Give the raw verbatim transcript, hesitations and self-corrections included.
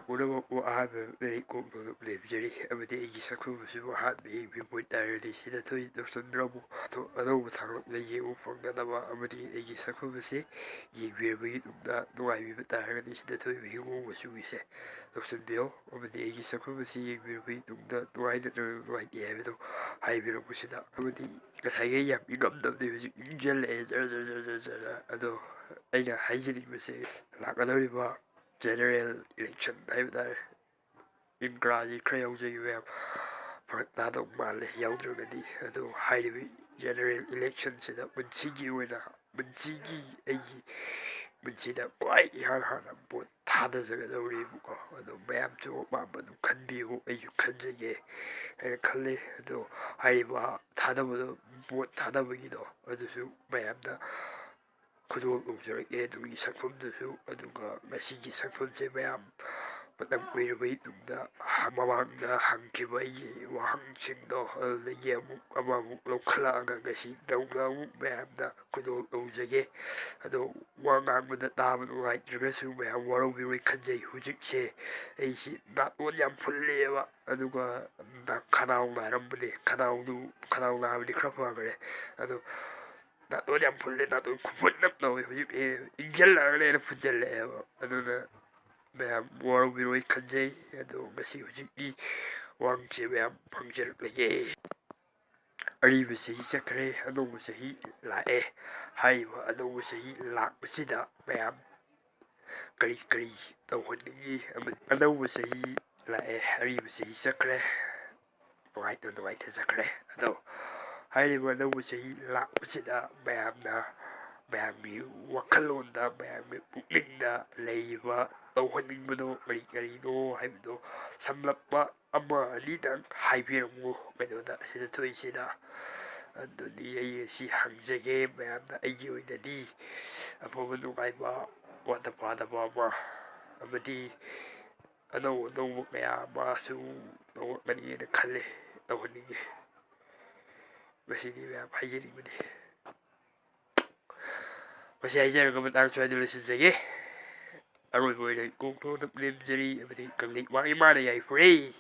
ꯄꯨꯝꯅꯃꯛꯄꯨ ꯑꯍꯥꯟꯕꯗꯒꯤ ꯀꯣꯛ ꯅꯣꯂꯨꯛ ꯂꯦꯝꯖꯔꯤ꯫ ꯑꯃꯗꯤ ꯑꯩꯒꯤ ꯁꯛꯈꯨꯕꯁꯤꯕꯨ ꯑꯍꯥꯟꯕ ꯌꯦꯡꯕꯤꯕ ꯑꯣꯏꯇꯥꯔꯒꯗꯤ ꯁꯤꯗ ꯊꯣꯏ ꯇꯧꯁꯟꯕꯤꯔꯝꯃꯨ꯫ ꯑꯗꯣ ꯑꯅꯧꯕ ꯊꯥꯡꯂꯞꯅ ꯌꯦꯡꯕ ꯐꯪꯅꯅꯕ ꯑꯃꯗꯤ ꯑꯩꯒꯤ ꯁꯛꯈꯨꯕꯁꯤ ꯌꯦꯡꯕꯤꯔꯕꯒꯤ ꯇꯨꯡꯗ ꯅꯨꯡꯉꯥꯏꯕꯤꯕ ꯇꯥꯔꯒꯗꯤ ꯁꯤꯗ ꯊꯣꯏꯕ ꯍꯤꯒꯣꯛ ꯃꯆꯨꯒꯤꯁꯦ ꯇꯧꯁꯟꯕꯤꯌꯣ꯫ ꯑꯃꯗꯤ ꯑꯩꯒꯤ ꯁꯛꯈꯨꯕꯁꯤ ꯌꯦꯡꯕꯤꯔꯕꯒꯤ ꯇꯨꯡꯗ ꯅꯨꯡꯉꯥꯏ ꯅꯠꯇ꯭ꯔꯒ ꯅꯨꯡꯉꯥꯏꯇꯦ ꯍꯥꯏꯕꯗꯨ ꯍꯥꯏꯕꯤꯔꯛꯄꯁꯤꯗ꯫ ꯑꯃꯗꯤ ꯉꯁꯥꯏꯒꯤ ꯌꯥꯝ ꯏꯪꯉꯝꯗꯕꯅꯤ, ꯍꯧꯖꯤꯛ ꯏꯪꯁꯤꯜꯂꯛꯑꯦ ꯖꯔ ꯖꯔ ꯖꯔ ꯖꯔ ꯖꯔ꯫ ꯑꯗꯣ ꯑꯩꯅ ꯍꯥꯏꯖꯅꯤꯡꯕꯁꯦ, ꯂꯥꯛꯀꯗꯧꯔꯤꯕ general election ꯍꯥꯏꯕ ꯇꯥꯔꯦ, ꯏꯪꯒ꯭ꯔꯥꯖꯤ ꯈꯔ ꯌꯥꯎꯖꯩ ꯃꯌꯥꯝ, ꯐꯔꯛ ꯇꯥꯗꯧ ꯃꯥꯜꯂꯦ ꯌꯥꯎꯗ꯭ꯔꯒꯗꯤ꯫ ꯑꯗꯣ ꯍꯥꯏꯔꯤꯕ general election ꯁꯤꯗ ꯄꯨꯟꯁꯤꯒꯤ ꯑꯣꯏꯅ, ꯄꯨꯟꯁꯤꯒꯤ ꯑꯩꯒꯤ ꯄꯨꯟꯁꯤꯗ ꯈ꯭ꯋꯥꯏ ꯏꯍꯥꯟ ꯍꯥꯟꯅ vote ꯊꯥꯗꯖꯒꯗꯧꯔꯤꯕꯀꯣ꯫ ꯑꯗꯣ ꯃꯌꯥꯝꯁꯨ ꯑꯄꯥꯝꯕ ꯑꯗꯨꯝ ꯈꯟꯕꯤꯌꯨ, ꯑꯩꯁꯨ ꯈꯟꯖꯒꯦ ꯍꯥꯏꯅ ꯈꯜꯂꯤ꯫ ꯑꯗꯣ ꯍꯥꯏꯔꯤꯕ ꯊꯥꯗꯕꯗꯣ, vote ꯊꯥꯗꯕꯒꯤꯗꯣ, ꯑꯗꯨꯁꯨ ꯃꯌꯥꯝꯗ ꯈꯨꯗꯣꯜ ꯇꯧꯖꯔꯛꯑꯦ ꯑꯗꯨꯒꯤ ꯁꯛꯐꯝꯗꯨꯁꯨ꯫ ꯑꯗꯨꯒ ꯉꯁꯤꯒꯤ ꯁꯛꯐꯝꯁꯦ ꯃꯌꯥꯝ ꯃꯇꯝ ꯀꯨꯏꯔꯕꯒꯤ ꯇꯨꯡꯗ ꯃꯃꯥꯡꯗ ꯍꯪꯈꯤꯕ ꯑꯩꯒꯤ ꯋꯥꯍꯪꯁꯤꯡꯗꯣ ꯑꯗꯨꯗꯒꯤ ꯑꯃꯨꯛ ꯑꯃꯃꯨꯛ ꯂꯧꯈꯠꯂꯛꯑꯒ ꯉꯁꯤ ꯅꯧꯅ ꯑꯃꯨꯛ ꯃꯌꯥꯝꯗ ꯈꯨꯗꯣꯜ ꯇꯧꯖꯒꯦ꯫ ꯑꯗꯣ ꯋꯥ ꯉꯥꯡꯕꯗ ꯇꯥꯕ ꯅꯨꯡꯉꯥꯏꯇ꯭ꯔꯒꯁꯨ ꯃꯌꯥꯝ ꯋꯥꯔꯧꯕꯤꯔꯣꯏ ꯈꯟꯖꯩ꯫ ꯍꯧꯖꯤꯛꯁꯦ ꯑꯩꯁꯤ ꯅꯥꯇꯣꯟ ꯌꯥꯝ ꯐꯨꯜꯂꯦꯕ, ꯑꯗꯨꯒ ꯈꯅꯥꯎ ꯅꯥꯔꯝꯕꯅꯦ꯫ ꯈꯅꯥꯎꯗꯨ, ꯈꯅꯥꯎ ꯅꯥꯕꯗꯤ ꯈꯔ ꯐꯈ꯭ꯔꯦ꯫ ꯑꯗꯣ ꯅꯥꯇꯣꯟ ꯌꯥꯝ ꯐꯨꯜꯂꯦ, ꯅꯥꯇꯣꯟ ꯈꯨꯐꯨꯟ ꯑꯃ ꯇꯧꯋꯦ꯫ ꯍꯧꯖꯤꯛ ꯏꯪꯁꯤꯜꯂꯛꯑꯒꯅ ꯍꯦꯟꯅ ꯐꯨꯟꯖꯜꯂꯛꯑꯦꯕ꯫ ꯑꯗꯨꯅ ꯃꯌꯥꯝ ꯋꯥꯔꯧꯕꯤꯔꯣꯏ ꯈꯟꯖꯩ꯫ ꯑꯗꯣ ꯉꯁꯤ ꯍꯧꯖꯤꯛꯀꯤ ꯋꯥꯍꯪꯁꯦ ꯃꯌꯥꯝ ꯐꯪꯖꯔꯛꯂꯒꯦ꯫ ꯑꯔꯤꯕ ꯆꯍꯤ ꯆꯠꯈ꯭ꯔꯦ, ꯑꯅꯧꯕ ꯆꯍꯤ ꯂꯥꯛꯑꯦ꯫ ꯍꯥꯏꯔꯤꯕ ꯑꯅꯧꯕ ꯆꯍꯤ ꯂꯥꯛꯄꯁꯤꯗ ꯃꯌꯥꯝ ꯀꯔꯤ ꯀꯔꯤ ꯇꯧꯍꯟꯅꯤꯡꯉꯤ? ꯑꯃꯗꯤ ꯑꯅꯧꯕ ꯆꯍꯤ ꯂꯥꯛꯑꯦ, ꯑꯔꯤꯕ ꯆꯍꯤ ꯆꯠꯈ꯭ꯔꯦ, ꯅꯨꯡꯉꯥꯏꯇ ꯅꯨꯡꯉꯥꯏꯇ ꯆꯠꯈ꯭ꯔꯦ꯫ ꯑꯗꯣ ꯍꯥꯏꯔꯤꯕ ꯑꯅꯧꯕ ꯆꯍꯤ ꯂꯥꯛꯄꯁꯤꯗ ꯃꯌꯥꯝꯅ, ꯃꯌꯥꯝꯒꯤ ꯋꯥꯈꯜꯂꯣꯟꯗ, ꯃꯌꯥꯝꯒꯤ ꯄꯨꯛꯅꯤꯡꯗ ꯂꯩꯔꯤꯕ ꯇꯧꯍꯟꯅꯤꯡꯕꯗꯣ ꯀꯔꯤ ꯀꯔꯤꯅꯣ ꯍꯥꯏꯕꯗꯣ ꯁꯝꯂꯞꯄ ꯑꯃ ꯑꯅꯤꯗꯪ ꯍꯥꯏꯕꯤꯔꯝꯃꯨ ꯀꯩꯅꯣꯗ, ꯁꯤꯗ ꯊꯣꯛꯏꯁꯤꯗ꯫ ꯑꯗꯨꯗꯤ ꯑꯩ ꯑꯁꯤ ꯍꯪꯖꯒꯦ ꯃꯌꯥꯝꯗ, ꯑꯩꯒꯤ ꯑꯣꯏꯅꯗꯤ ꯑꯐꯕ ꯅꯨꯡꯉꯥꯏꯕ, ꯋꯥꯠꯇ ꯄꯥꯗꯕ ꯑꯃ ꯑꯃꯗꯤ ꯑꯅꯧ ꯑꯅꯧꯕ ꯀꯌꯥ ꯑꯃꯁꯨ ꯇꯧꯔꯛꯀꯅꯤꯅ ꯈꯜꯂꯦ, ꯇꯧꯍꯟꯅꯤꯡꯉꯦ꯫ ꯃꯁꯤꯅꯤ ꯃꯌꯥꯝ ꯍꯥꯏꯖꯅꯤꯡꯕꯗꯤ꯫ ꯃꯁꯤ ꯍꯥꯏꯖꯔꯒ ꯃꯇꯥꯡ ꯁ꯭ꯋꯥꯏꯗ ꯂꯣꯏꯁꯤꯟꯖꯒꯦ꯫ ꯑꯔꯣꯏꯕ ꯑꯣꯏꯅ ꯀꯣꯡꯊꯣꯗ ꯂꯦꯝꯖꯔꯤ ꯑꯃꯗꯤ ꯀꯪꯂꯩ ꯋꯥ ꯏꯃꯥꯅ ꯌꯥꯏꯐꯔꯦ꯫